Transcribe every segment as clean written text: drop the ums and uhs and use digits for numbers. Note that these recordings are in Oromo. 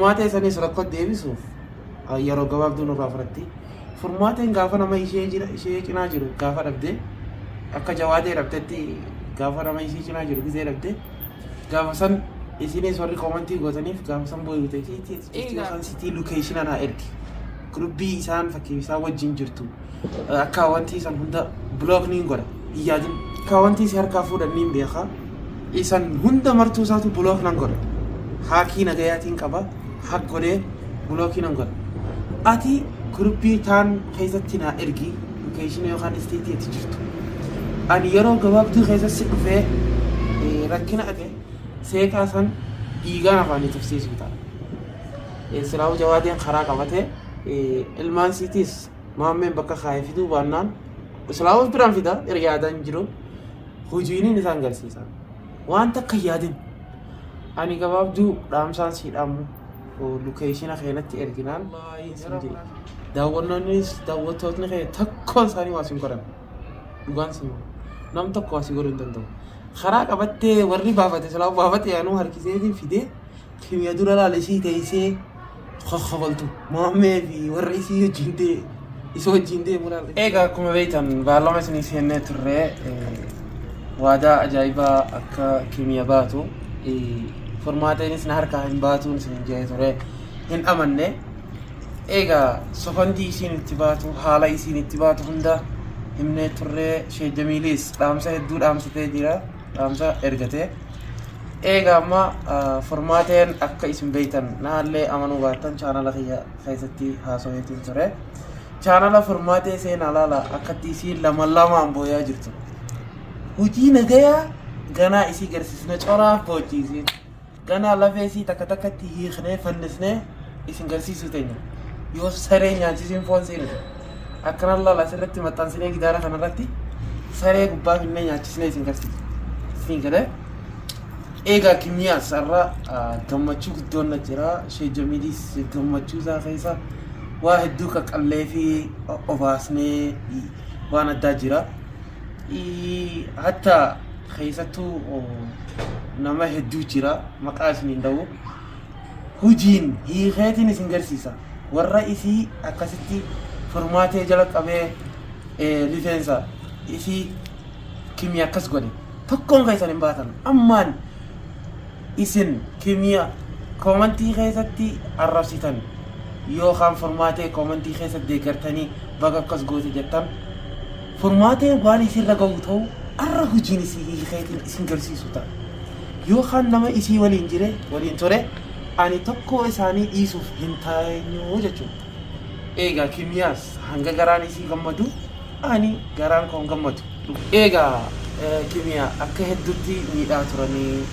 Furmaatee sanis rakkoo deebisuuf yeroo gabaabduu nurraa fudhatti. Furmaateen gaafa nama ishee jira ishee cinaa jiru gaafa dhabde akka jawaadee dhabdetti gaafa nama ishee cinaa jiru gizee dhabde gaafa san isinis warri koomantii gootaniif gaafa san booyuu ta'e yookaan sitii location naa ergi. Group isaan fakkii isaan wajjin jirtu akka wanti san hunda block niin godha hin yaadin. Akka wanti si harkaa fuudhan niin beeka. Isan hunda martuu isaatu block nan godha. Haakii nagayaatiin qaba. Hack godhee block nan godha. Ati group taan keessatti naa ergi location yookaan state ati jirtu. Ani yeroo gabaabduu keessatti dhufee rakkina ate seeqaa san dhiigaan afaanii tufsiisuu ta'a. Silaa'uu jawaadeen karaa qabatee ilmaan siitiis maammeen bakka kaayee fiduu baannaan silaa'uu biraan fida yaadaan jiru hojiiniin isaan garsiisa. Waan takka yaadin. Ani gabaabduu dhaamsaan sii dhaamu location keenatti erginaan daawwannoonnis daawwattootni kee tokkoon isaanii waa siin godhan. Dhugaan siin nam tokko waa si godhuu hin danda'u. Karaa qabattee warri baafate silaa baafate yaanuu harkiseetiin fidee kimiya dura laala isii teessee kokkobaltu maammee fi warra isii wajjin dee isa wajjin deemu laala. Egaa akkuma beektan baallama isinii seennee turre waadaa ajaa'ibaa akka kimiya baatu furmaateenis na harkaa hin baatuun isin jee ture hin amanne. Egaa sofandii isiin itti baatu haala isiin itti baatu hunda himnee turre. Sheek Jamiilis dhaamsa hedduu dhaamsatee jira dhaamsa ergatee. Egaa amma furmaateen akka isin beektan naallee amanuu baattan chaanala kiyya keessatti haasaweetiin ture. Chaanala furmaatee seenaa laala akkatti isiin lama lamaan booyaa jirtu. Hojii nagayaa ganaa isii garsiisna coraaf boochiisiin. Ganaa lafee isii takka takkatti hiiknee fannisnee isin garsiisuu teenya. Yoo saree nyaachisiin foon seentu. Akkana laala asirratti maxxansinee gidaara kanarratti saree gubbaa finnee nyaachisnee isin garsiisa. Isin galee. Egaa kimiyaas har'a gammachuu guddoon na jira. Sheek Jamiilis gammachuu isaa keessa waa hedduu qaqqallee fi obaasnee waan addaa jira. Hatta keessattuu nama hedduu jira maqaa isin hin dha'u. Hojiin hiikeetiin isin garsiisa. Warra isii akkasitti furmaatee jala qabee rifeensa isii kimiya akkas godhe. Tokkoon keessan hin baatan. Ammaan isin kimiya koomantii keessatti arrabsitan yookaan furmaatee koomantii keessatti deeggartanii baga akkas goote jettan furmaatee waan isinirra ga'u ta'u arra hojiin isii hiikeetiin isin garsiisu ta'a. Yookaan nama isii waliin jire waliin ture ani tokkoo isaanii dhiisuuf hin teenyu jechuudha. Egaa kimiyaas hanga garaan isii gammadu ani garaan koo hin gammadu. Egaa kimiyaa akka hedduutti miidhaa turanii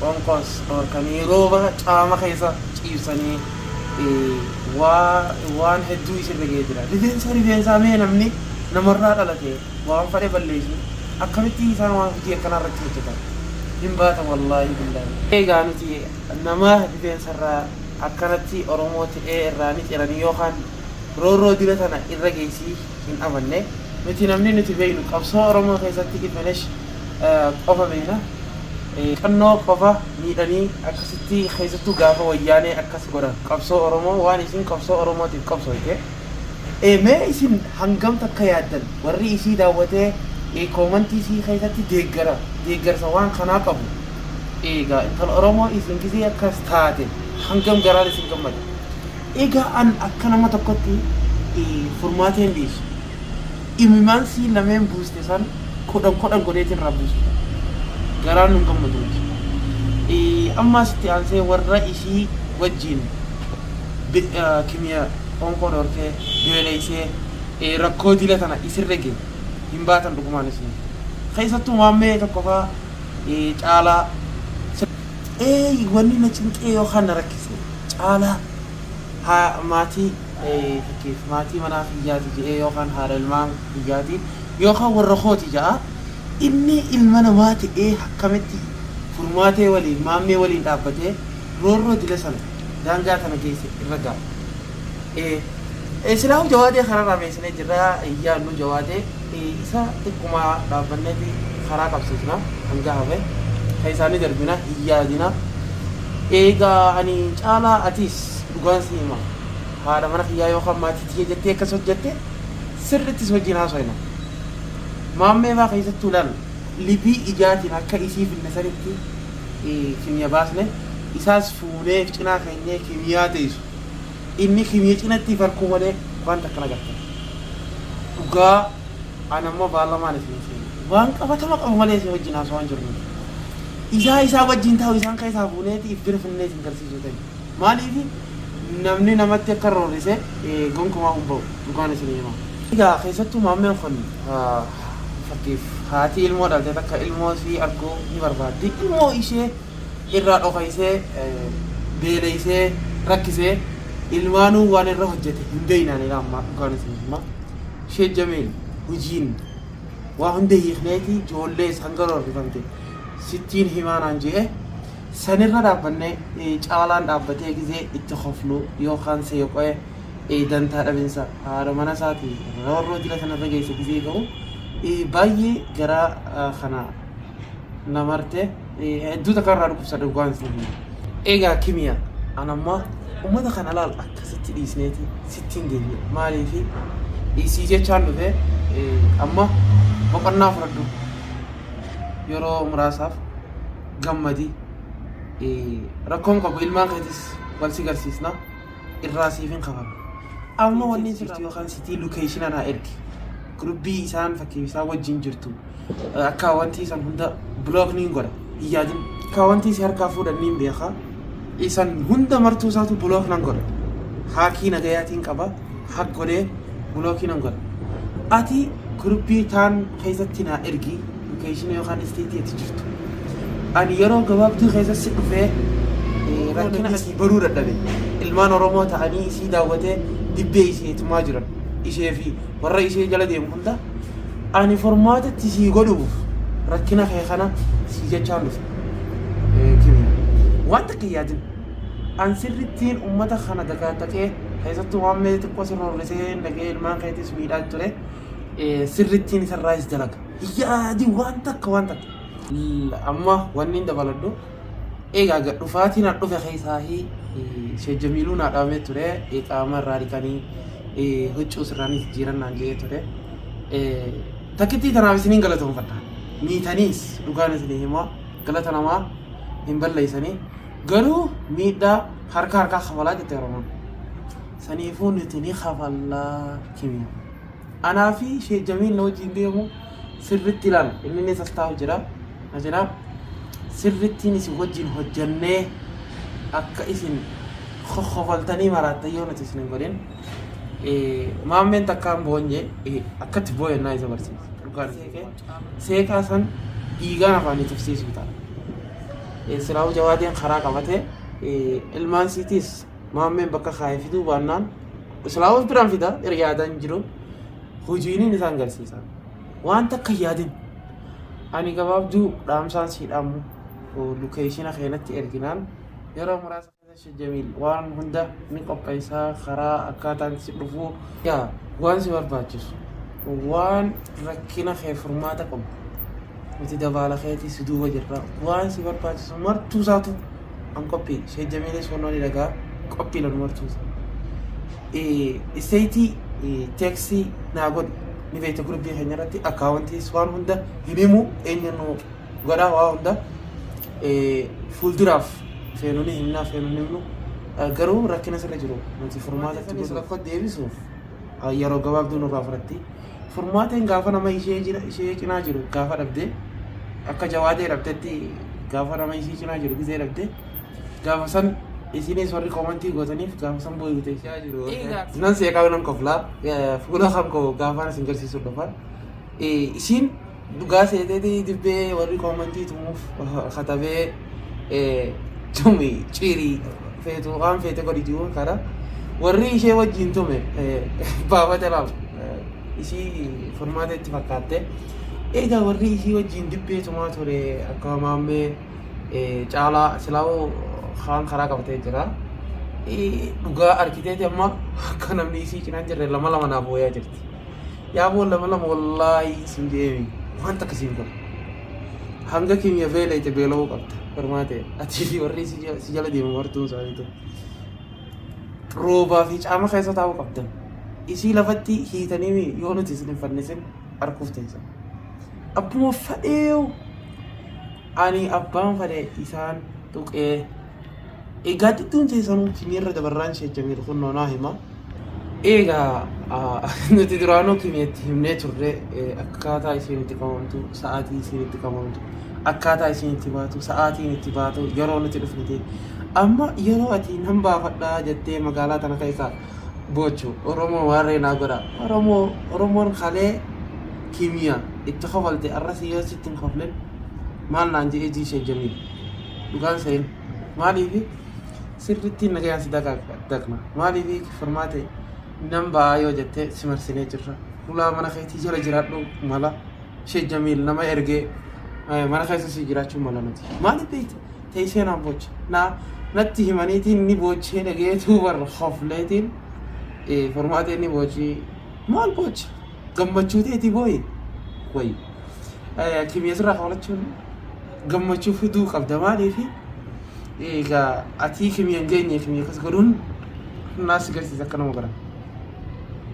qoonqoos dhorkanii rooba caama keessa ciibsanii waan hedduu isirra ga'ee jira. Rifeensa rifeensaa mee namni namarraa dhalate waan fadhe balleessu akkamitti isaan waan hojii akkanaa irratti hojjetan hin baatan wallaahi billaahi. Egaa nuti nama rifeensarraa akkanatti Oromoo ta'ee irraa ni ciranii yookaan roorroo dila tana irra geessii hin amanne. Nuti namni nuti beeknu qabsoo Oromoo keessatti Ifenesh qofa beekna. Qannoo qofa miidhanii akkasitti keessattuu gaafa wayyaanee akkas godhan qabsoo Oromoo waan isin qabsoo Oromootiif qabsooyte. Mee isin hangam takka yaaddan warri isii daawwatee koomantii isii keessatti deeggara deeggarsa waan kanaa qabu. Egaa intala Oromoo isin gisee akkas taate hangam garaan isin gammada. Egaa an akka nama tokkotti furmaateen dhiisu. Imimaan sii lameen buuste san kudhan kudhan godheetiin irraa buusu. Garaan nun gammadu miti. Ammaas itti aansee warra isii wajjin kimiya qoonqoo dhorkee beeleysee rakkoo dila tana isirra ga'e hin baatan dhugumaan isin. Keessattuu maammee tokko faa caalaa. Wanni na cinqee yookaan na rakkise caalaa haa maatii fakkiif maatii manaa kiyyaati jedhee yookaan haadha ilmaan kiyyaati yookaan warra kooti ja'a. Inni ilma namaa ta'ee akkamitti furmaatee waliin maammee waliin dhaabbatee roorroo dila sana daangaa tana geesse irra ga'a. Silaahuu jawaadee kararraa meessinee jirra yaadnu jawaadee isa xiqquma dhaabbanneeti karaa qabsiisna hanga hafe keessaa ni darbina hin yaadina. Eegaa ani caalaa atiis dhugaan si hima. Haadha mana kiyyaa yookaan maatii tiyya jettee akkas hojjette sirrittis wajjin haasofna. Maammee faa keessattuu laal libii ijaatiin akka isii finne sanitti kimiya baasne isaas fuunee cinaa keenyee kimiyaa teessu. Inni kimiya cinatti farkuu malee waan takka nagartan. Dhugaa An ammoo baarlamaan isin hin seenu. Waan qabatama qabu malee isin wajjin haasawaa hin jirru nuti. Isaa isaa wajjin taa'u isaan keessaa fuuneeti if bira finnee isin garsiisuu ta'e. Maaliif namni namatti akka roorrise gonkumaa hin ba'u dhugaan isin hima. Egaa keessattuu maammeen kun fakkiif haati ilmoo dhalte takka ilmoo isii arguu ni barbaaddi. Ilmoo ishee irraa dhokaysee beeleysee rakkisee ilmaanuu waan irra hojjete hin beeknaan ilaa ammaa dhugaan isin hima. Sheek Jamiil hujiin waa hunda hiikneeti joollees hanga roorrifamte sittiin himaa naan je'e. Sanirra dhaabbannee caalaan dhaabbatee gizee itti koflu yookaan seeqoe dantaa dhabinsa haadha mana isaati roorroo dila sanarra geesse gizee ga'u baay'ee garaa kana na marte hedduu takka irraa dhukkubsadhe dhugaan isin hima. Egaa kimiya an amma ummata kana laal akkasitti dhiisneeti sittiin deebi'e maaliifi sii jechaan dhufe amma boqonnaa fudhadhu yeroo muraasaaf gammadi rakkoon qabu ilmaan keetis wal si garsiisna irraa siif hin kafala. Amma wanni jirtu yookaan sitii lokeeshina naa ergi. Gurubbii isaan fakkiif isaan wajjin jirtu akka wanti isan hunda block niin godha hin yaadin. Akka wanti si harkaa fuudhan niin beeka. Isan hunda martuu isaatu block nan godha. Haakii nagayaatiin qaba hak godhee blockii nan godha. Ati gurubbii taan keessatti naa ergi lokeeshina yookaan isteetii ati jirtu. Ani yeroo gabaabduu keessa si dhufee rakkina isii baruu dadhabe. Ilmaan Oromoo ta'anii isii daawwatee dibbee ishee tumaa jiran. Ishee fi warra ishee jala deemu hunda ani furmaatatti sii godhuuf rakkina kee kana sii jechaan dhufe. Kimiya. Waan takka hin yaadin. An sirrittiin uummata kana dagaataqee keessattuu waan mee xiqqoo sirroorrisee nagee ilmaan keetis miidhaa ture. Sirrittiin isarraayis dalaga. Yaadi waan takka waan takka. Amma wanni hin dabaladhu. Egaa gad dhufaatiin an dhufe keessaahi Sheekh Jamiiluu naa dhaamee ture. Qaama irraa dhiqanii huccuu sirraanis jijjiiran naan jedhee ture. Takkittii tanaaf isiniin galatoomfadha. Miitaniis dhugaan isinii himaa galata namaa hin balleessanii. Garuu miidhaa harka harkaa kafalaa jette Oromoon. Saniifuu nuti ni kafallaa kimiya. Anaa fi Sheekh Jamiil na wajjin deemu sirritti ilaala. Inni as taa'u jira. Na jira. Sirrittiin isin wajjin hojjannee akka isin kokkofaltanii maraattan yoo nuti isin hin godhin. Maammeen takkaan boonye akkatti booyannaa isa barsiisa. Dhugaan seeqaa san dhiigaan afaanii tufsiisuu ta'a. Silaa'uu jawaadeen karaa qabate ilmaan siitiis Maammeen bakka kaa'e fiduu baannaan Islaamos biraan fida yaadaan jiru hojiiniin isaan garsiisa. Waan takka hin yaadin. Ani gabaabduu dhaamsaan sii dhaamu lukeeshina keenatti erginaan yeroo muraasa keessa Jamiil waan hunda ni qopheessaa karaa akkaataan si dhufuu yaa waan si barbaachisu waan rakkina kee furmaata qabu nuti dabaala keetii si duuba jirra waan si barbaachisu martuu isaatu an qophii Sheek Jamiilis wannoo ni dhagaa qophii lanu martuu isaa. Isteetii teeksii naa godhi ni beekta gurubbii keenya irratti akkaawwantiis waan hunda hin himu eenyu nu godhaa waa hunda fuulduraaf feenu ni himnaa feenu ni himnu garuu rakkina sirra jiru nuti furmaata itti godhu rakkoo deebisuuf yeroo gabaabduu nurraa fudhatti. Furmaateen gaafa nama ishee jira ishee cinaa jiru gaafa dhabde akka jawaadee dhabdetti gaafa nama ishee cinaa jiru gizee dhabde gaafa san isinis warri koomantii gootaniif gaafa san booyu ta'e ishee jiru. Nan seeqaa nan koflaa fuula kan koo gaafaan isin garsiisuu dhufa. Isiin dhugaa seeteeti dibbee warri koomantii tumuuf katabee tumi cirii feetu waan feete godhi jiru kana warri ishee wajjin tume baafate laal isii furmaata itti fakkaatte egaa warri ishii wajjin dibbee tumaa ture akka maammee caalaa silaa'uu kaan karaa qabatee jira. Dhugaa arkiteeti amma akka namni isii cinaan jirre lama lama naaf booyaa jirti. Yaa boo lama lama wallaahi sin jeemi waan takka siin godhu. Hanga keenya beela'ite beela'uu qabda. Furmaate atii fi warri si jala deemu martuun isaaniitu. Roobaa fi caama keessa taa'uu qabdan. Isii lafatti hiitanii yoo nuti isin hin fannisin arguuf teessan. Abbuma fadheewu ani abbaan fadhe isaan tuqee egaa didduun teessanuu kimiirra dabarraan ishee jamiil kunnoo naa hima. Egaa nuti duraanuu kimiitti himnee turre akkaataa isheen itti qabamtu, sa'aatii isheen itti qabamtu, akkaataa isheen itti baatu, sa'aatiin itti baatu, yeroo nuti dhufnite. Amma yeroo ati nan baafadhaa jettee magaalaa tana keessa boochu Oromoo waarree naa godha. Oromoo Oromoon kalee kimiyaa itti kofalte arrasii yoo sitti hin koflen maal naan jedhee jiishee jamiil. Dhugaan seen maaliifi sirriitti nagayaan si daqna. Maaliifi furmaate nan ba'aa yoo jettee si marsinee jirra. Hulaa mana keetii jala jiraadhu mala. Ishee Jamiil nama ergee mana keessa si jiraachuu mala nuti. Maaliif beekta? Teessee naan boocha. Na natti himaniitiin ni boochee dhageetuu bar hofleetiin furmaatee ni boochii maal boocha? Gammachuu ta'eeti booyi. Wayi. Kimiya sirraa kafalachuun gammachuu fiduu qabda maaliifi egaa atii kimiya hin geenye kimiya akkas godhuun naa si garsiisa akka nama godhan.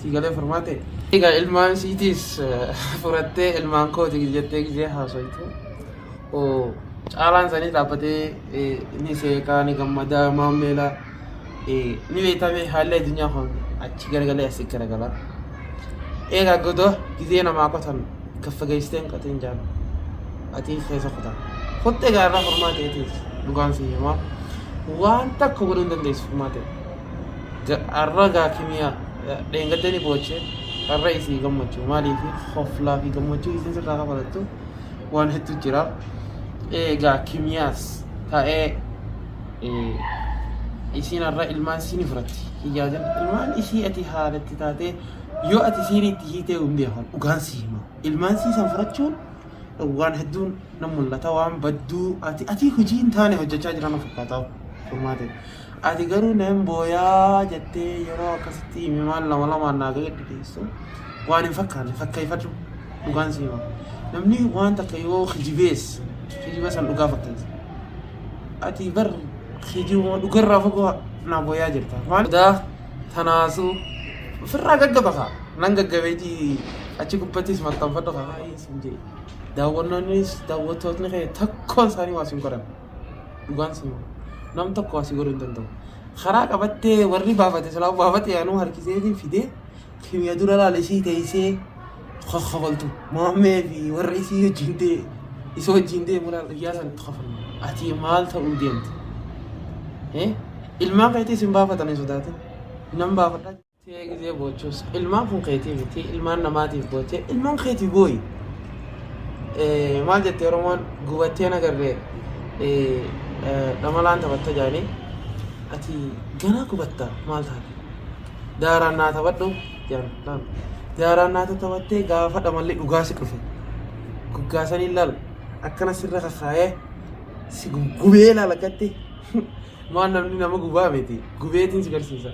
Si galee furmaate. Egaa ilmaan siitiis furattee ilmaan kooti jettee gisee haasoytu. Caalaan sanii dhaabbatee ni seeqaa ni gammadaa maammeelaa ni beektame haalli addunyaa kun achi garagalee asii garagala. Egaa godoo gisee namaa qotan gaffageessitee hin qotin jaan ati keessa kutaa. Kutte gaarraa furmaateetiif dhugaan si himaa. Waan takka godhuu hin dandeessu furmaatee. Har'a gaa kimiyaa dheengadda ni booche har'a isii gammachuu maaliif hoflaa fi gammachuu isiin sirraa kafalattu waan hedduu jira. Egaa kimiyaas ta'ee isiin har'a ilmaan isii ni fudhatti. Hin yaadin ilmaan isii ati haalatti taatee yoo ati siirii itti hiitee hin beekan dhugaan si hima. Ilmaan sii san fudhachuun waan hedduun nan mul'ata waan badduu ati ati hojii hin taane hojjechaa jiran fakkaata furmaate. Ati garuu nan booyaa jettee yeroo akkasitti imimaan lama lamaan naa gadhiistu waan hin fakkaanne fakkeeffadhu dhugaan si hima. Namni waan takka yoo kijibees kijiba san dhugaa fakkeessa. Ati bar kijibuma dhugarraa fagoo naa booyaa jirta. Maal daa tanaasuu ofirraa gaggaba kaa nan gaggabeetii achi gubbattis maxxanfadhu kaa baay'ee sin jee. Daawwannoonnis daawwattootni kee tokkoon isaanii waa sin godhan. Dhugaan si hima. Nam tokko waa si godhuu hin danda'u. Karaa qabattee warri baafate silaa baafate anuu harkiseetiin fidee kimiya dura laala isii teessee kokkobaltu maammee fi warra isii wajjin ta'e isa wajjin deemu laala guyyaa san itti kofalma. Ati maal ta'uu deemte? Ilmaan keetii sin baafatan hin sodaatin. Nan baafadha. Tee gizee boochus ilmaan kun keetii miti ilmaan namaatiif boochee ilmaan keetii booyi. Maal jette Oromoon gubattee nagarree dhamalaan taphatta jaanii ati ganaa gubatta maal taate daaraan naa taphadhu jaan laal daaraan naa taphattee gaafa dhamalli dhugaa si dhufe guggaasanii laal akkana sirra kakaayee si gubee laal akkatti maal namni nama gubaa miti gubeetiin si garsiisa.